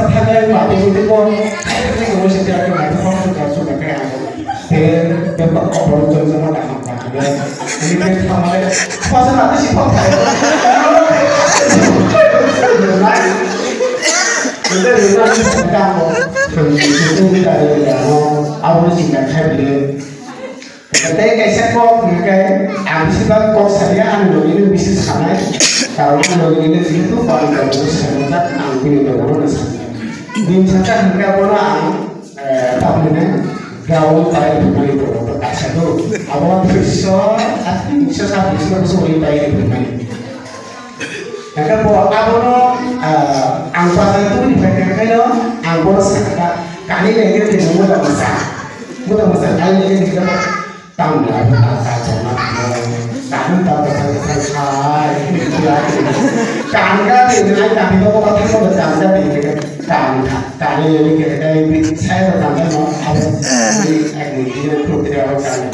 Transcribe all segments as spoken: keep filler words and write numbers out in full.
sa thagai ma te ko ko. Ai ko ko se ta ko ma ko ko ka su ka ka. Te te ko ko ko jo jo ma ka ma ka. Ni ke thamale. Ko sa na si ko. Ni ke ni na si ka ko. Ko ni ko ni ka ni no. Abo ni ka khai ni. Tei kaisa kok hwnkhe ang bisi bak kok saliya, ang logino bisi sanai, karon ang logino jehetu bang tongo sanajak, ang bini logono sanai. Bini saka hwnkhe bono ang, eh, tamoni gaon pai rwmani borok kaisa do. Abo duiso, duiso sa duiso bosor pai rwmani. Hingke bo abono, ah, ang bazar tubuni phaikha khaino ang bono sakha, kani lengkhe tini moda mwsa, moda mwsa kani lengkhe tini tamni abo ta ta chongma tamo, kani ta ta ta ta khai, kanga tini ai kani bo kota tamo kanga tini kanga kani lengkhe kai bi sai ba kanga no abo ni ai ni ni program kani.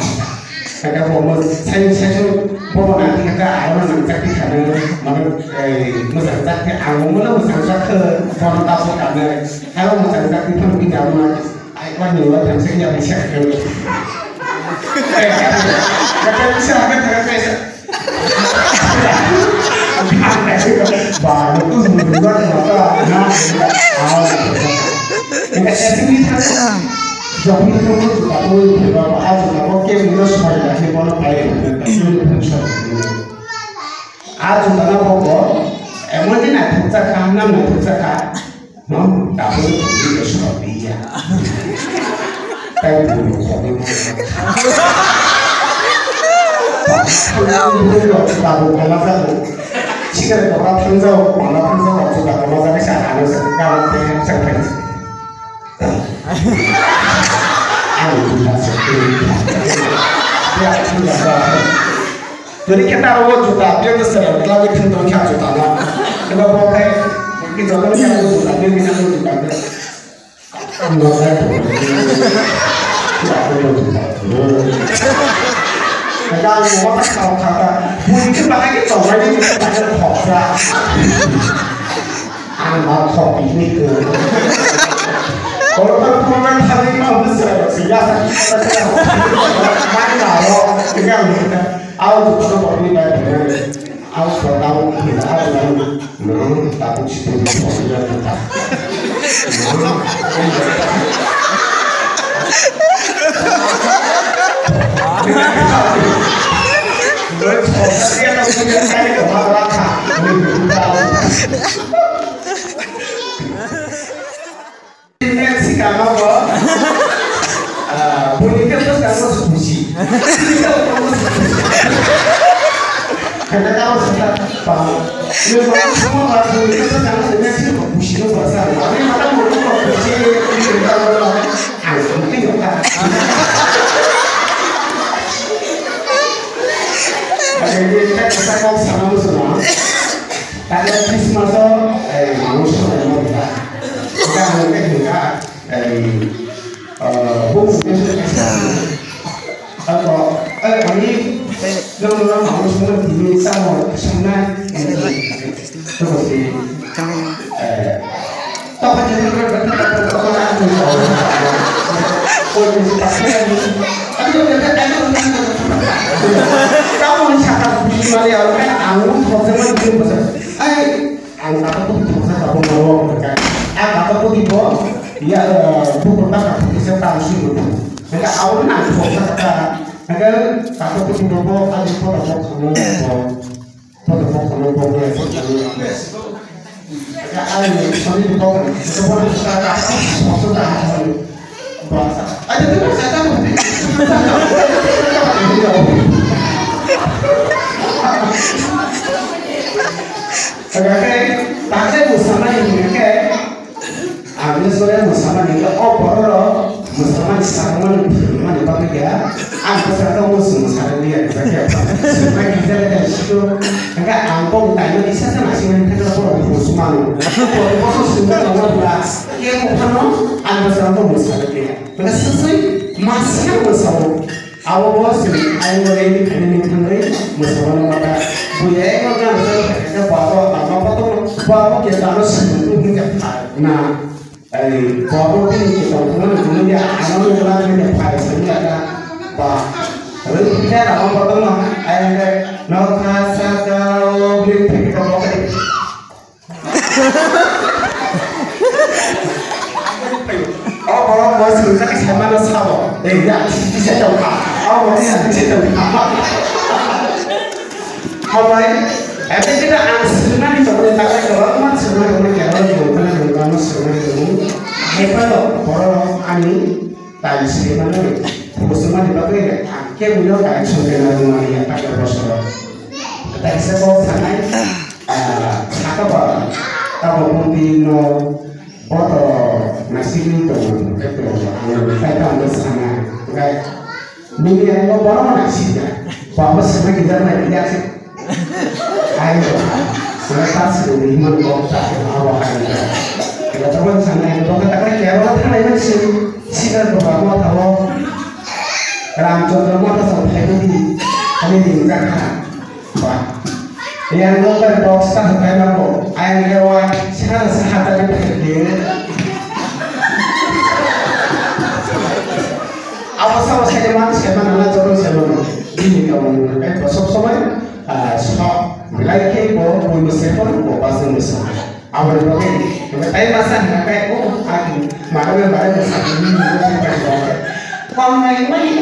Kaka bo mo sai sai su bo na kaka aro na nang chakti khana mane mo chang chakti ang mo na mo chang chakti bo na ta bo khana aro mo chang chakti phang bi da mo ai kwa ni wa thang sai ya ni chakti. Kaka ni sa kaka kaka sa. Ba mo tu mo ni wa na ta na. Kaka sa ni ta. Jokni khe bo juta bo phaiba, bo a juta bo kebengno soi da khe bono pai rwkha, khe phung soi rwkha. A juta no bo bo emon din naithok jak kha, nam naithok jak kha, no, tabuk phungni soi ya. Tai phung soi ma. Tabuk phala jago. Sikar kora thang jao, phala thang jao, juta koma jaga sa ano sa kala te sa phai. Ang juta se. Ya, juta se. Jadi kita ro juta, dia ke sel, kita ke thun thun kya juta na. Kita bo kai, kita bo kya juta, dia kita juta. Ang juta. Ya, juta. Kita mau makan kau kata, mungkin pakai kita, ini kita pakai kau. Ang ma thok bini ko. Oro ta program thani ma hwn se se ya sa ki sa sa. Mai ma ro, ya ni ta. Au tu ko ko ni ba. Au ko ta u ni ta u. No, ta tu si tu ko ya ta. Sikang bo, ah, boni ke bwskang bo susi. Sikang bo susi. Kata kau sudah paham. Ini orang semua orang boni ke bwskang bo susi, susi lo bahasa. Ini mata mulut kau susi, ini kita orang. Ang susi lo kan. Tamo ni saka bini mani aro kan ang thokjak mani bini bwsa. Ai, ang kata pun thokjak kabo mano kan. Ang kata pun ibo ya bukur ta kata pun se tang si bukur. Maka awal na thokjak kata. Maka kata pun ibo bo ang ko ta bo kamo bo. Poto poto poto poto poto. Ya, ayo, sorry, poto. Poto poto. Ayo, poto poto. Oke, pakai busana ini, oke. Ang le sore mwsamani khe o borok rok mwsamani sakmani phwrwngmani bagwi khe ang bwskango mwswng mwsarok liya kisa khe swknai kisa le khe sito hwnkhe ang boni taino kisa khe naisingmani thangkhe borok buj mano. Borok boso swngna tongma bwla kebo phano ang bwskango mwsarok liya hwnkhe swswi masina mwsao. Abo bo chwng ayang bai ni khainani thangwi mwsabano mata. Buya eko gana jani khaikhe babo lama kotorno babo khe tamo swngwi hwnjak pha na. Ai babo bini khe tongthokmani hwnwi ano nukla bini phai sani ata ba. Rwngthokya lama kotorno ayang khe nokha saka o bini thangwi tongo khe. O borok bo swrwngsa khe saimano sabo. Ei ya, kisa tongkha. O borok ya kisa tongkha. Hambai, ebe kida ang swrwngna ni tongmani takhai kwbangma swrwngna tongmani kebo ni tongmani tongmani swrwngna tongmani. Hai phano borok ani tai swrwngna tongmani. Musulman ni bagwi ang kebo no tai swrwngna tongmani ya tak bosoro. Kaisa kok sanai, ah, saka ba, tamo pun di no, boto nasik ni tongo, kete tongo, ang tai tamo sana, kai, bini ang no bono nasik ya, babo sana kita na kita sih, ayo, sana tas ko di man kok tas ko awa ayo, kita coba sana yang kok kata kai kaya orang tanah ini sih, sih kan bapak mau tahu, Ramchandra mau tahu saya di, kami di Jakarta. Ba. Yang nokbar box ta hwnkhe nokbo. Ayang lewa saka sa hata ni phai khe. Abo sa sa de man se man na joro se man. Bini ka man na kai sob somoi, ah, sok. Belai khe bo bui bo se man bo ba se man. Aboni bagwi, tai masa hwnka khe, oh, ang mano mano masa hwnwi nini bagwi kok nai mai.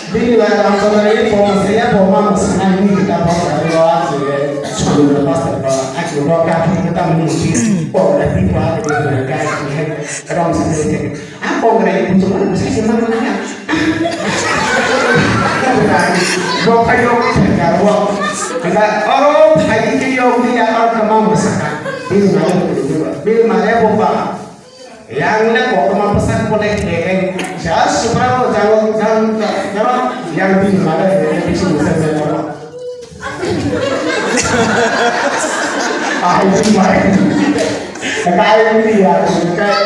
Bini bai ang kono ri po masa ya po ma masa na hwnwi kita po sa ri wa se sulu na pas ta pa a ki ro ka ki ta mani po na pi pa de na ka ki rom sa de. Ang kongrai bujuk mana bisa sih mana mana. Dokai yok ni sengkar wo. Enggak, oh, hai ini yok ni ya kalau kamu masakan. Bil mana bil mana apa? Yang nak kok kamu pesan boleh deh. Saya suka lo jangan jangan jangan yang bil mana yang bisa bisa saya. Ah, ini main. Kayak ini ya, kayak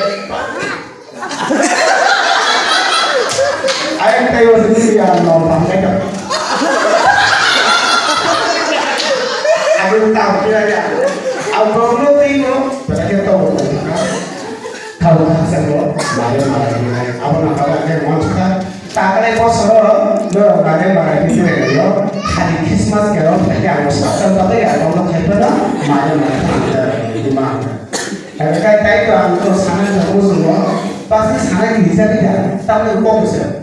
Ayang tayo sini ya no bang kaya. Aku tahu kira ya. Aku tahu lo tayo. Berarti tahu. Tahu kan saya lo. Mari mari mari. Apa nak kata dia mau suka? Takle bosoro no mari mari ni kaya yo. Hari Christmas kero kaya aku suka sampai ya kamu kaya pernah mari mari mari. Hwnkhe kai tai to ang to sana jabo swngo, basi sana kisa kisa, tamni kok se.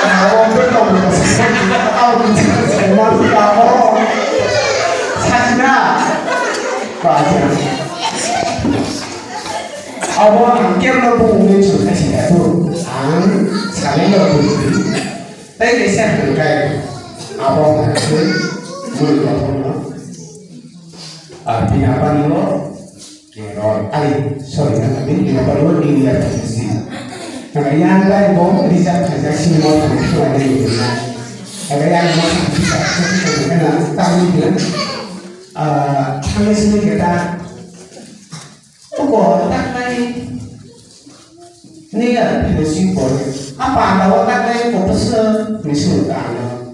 Abo to to to sana kisa, abo kisa se, ma kisa, oh. Sajna. Basi. Abo ang kemno bumungni chwng khai sida tu. Ang sanai no bumungni. Tai kaisa hwnkhe abo hwnkhe mui kothomno. Ah, bini apani o, eh, rol, ai, sorry, na, bini, bini apani o New Year Prophecy. Nang yang lai bo reserve khaijak sini mo thang khlai nai ni na. Aga yang mo thang khlai nai na, tang ni na. Ah, thang ni sini kita, uko tak nai ni ya, Prophecy ko. Apa anda o tak nai ko pesa ni sini ta na.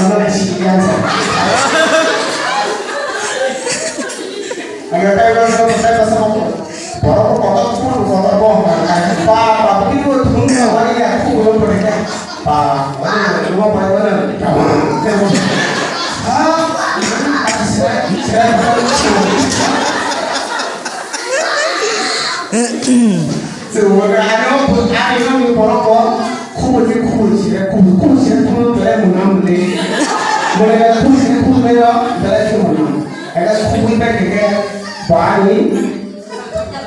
Ano na si yan sa. Ang tayo ba sa tayo ba sa mo. Borok ko kotor phuru kotor bo hwnka kha. Ba ba bini bo thung ka wari ya khu lo pore ka. Ba wari lo pore wari. Ha. Chwng wngkha ani o ani o ni borok bo khubui ni khubui chire khubui khubui chire thung no belai mwnam mwnwi. Mwnwi khubui chire khubui no belai khe mwnam. Ega khubui bai khe bo ani.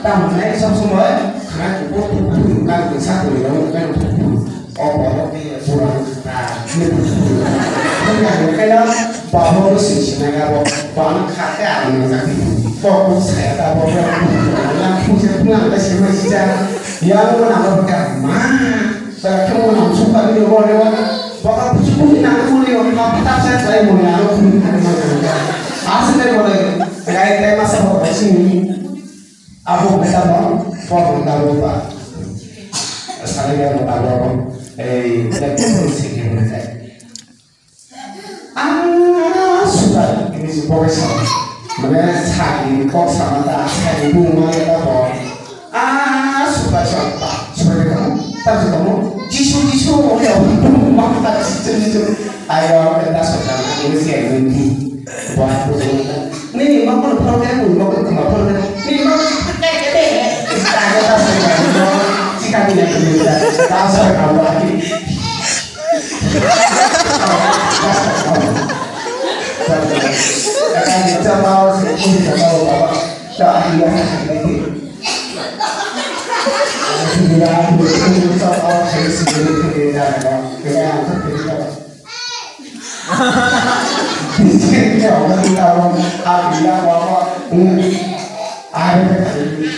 Tamni sob somoi khana kuphur kuphur khana kwchak kwrwi rok khana kuphur kuphur. O borok ni pura ta ni kuphur kuphur. Khana ni khaina babo no sing sing nai abo bana kha khe ang nang jak. Kok kok saya ta bo ya kuphur kuphur. Yang kuphur kuphur nang ta sing mai sija. Yang mana ko ka ma. Ba khe mo nang sukha ni ro ne wa. Ba ka kuphur kuphur nang mo ni ro ka ta sa sai mo ya ro kuphur kuphur nang. Asli mo le. Gai tai masa ba sing ni. Abo khe tamo, bo khe tamo ba. Sani khe bo tamo, ei, black people sing khe bo khe. Ah, suka, ini si bo khe sa. Mane sagi kok sama ta, sagi bu ma khe tamo. Ah, suka sa, suka khe tamo, ta khe tamo. Jisu, Jisu, oke, oke, ma khe ta, Jisu, Jisu. Ayo, khe ta suka, ini si, ini. Buat aku tu. Ni, ni, mau kau phone kan, mau kau kemana phone kan? Ni, mau kau pakai ke deh. Kita ada tas ni kan. Kita ni nak kita. Tas ni kan lagi. Akan kita mau sih, kita mau apa? Tak ada lagi. Kita mau sih, kita mau sih, kita mau. Kita mau sih, kita mau.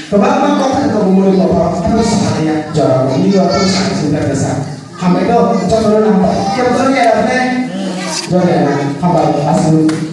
Kwbangma kok khe tongo mwnwi kok phano sakya jora bo. Nini bo phano sakya singkha kisa. Hambai do, jotono nang bai. Kebo jora ya ne? Jora ya na. Hambai aswk.